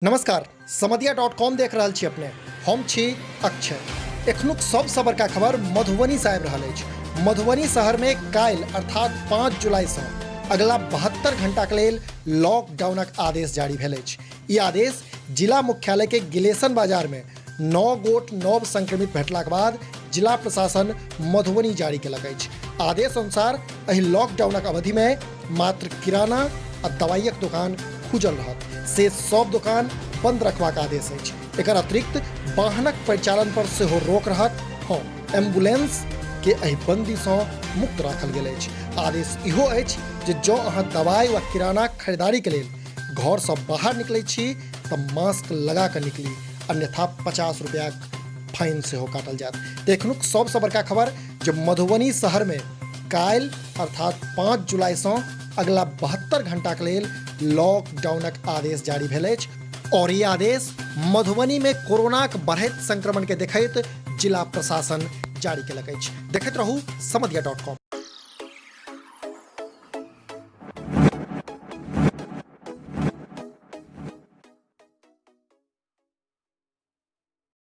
नमस्कार, समदिया dot com देख रहल छी अपने। हम छी अक्षय। एखनुक सबसँ बड़का खबर मधुबनीसँ आबि रहल अछि। मधुबनी शहरमे काल्हि अर्थात 5 जुलाईसँ अगला 72 घंटाक लेल लॉकडाउनक आदेश जारी भेल अछि। ई आदेश जिला मुख्यालय के गिलेसन बाजारमे 9 गोट नव संक्रमित भेटलाक बाद जिला प्रशासन मधुबनी जारी केलक अछि। आदेश अनुसार एहि लॉकडाउनक अवधिमे मात्र किराना आ दवाइयक दोकान खुजल रहत, से सब दोकान बंद रखबाक आदेश अछि। एकर अतिरिक्त वाहनक परिचालन पर सेहो रोक रहत। हँ, एम्बुलेंस के एहि बंदी सँ मुक्त राखल गेल अछि। आदेश इहो अछि जे जँ अहाँ दवाई वा किराना खरीदारी के लेल घर सँ बाहर निकलै छी तऽ मास्क लगा कऽ निकली, अन्यथा 50 रुपयाक फाइन सेहो काटल जायत। तऽ एखनुक सबसँ बड़का खबर जे मधुबनी शहरमे काल्हि अर्थात 5 जुलाईसँ अगला 72 घंटाक लेल लॉकडाउनक आदेश जारी भेल अछि और ई आदेश मधुबनीमे कोरोनाक बढ़ैत संक्रमण के देखैत जिला प्रशासन जारी केलक अछि। देखैत रहू समदिया डॉट कॉम।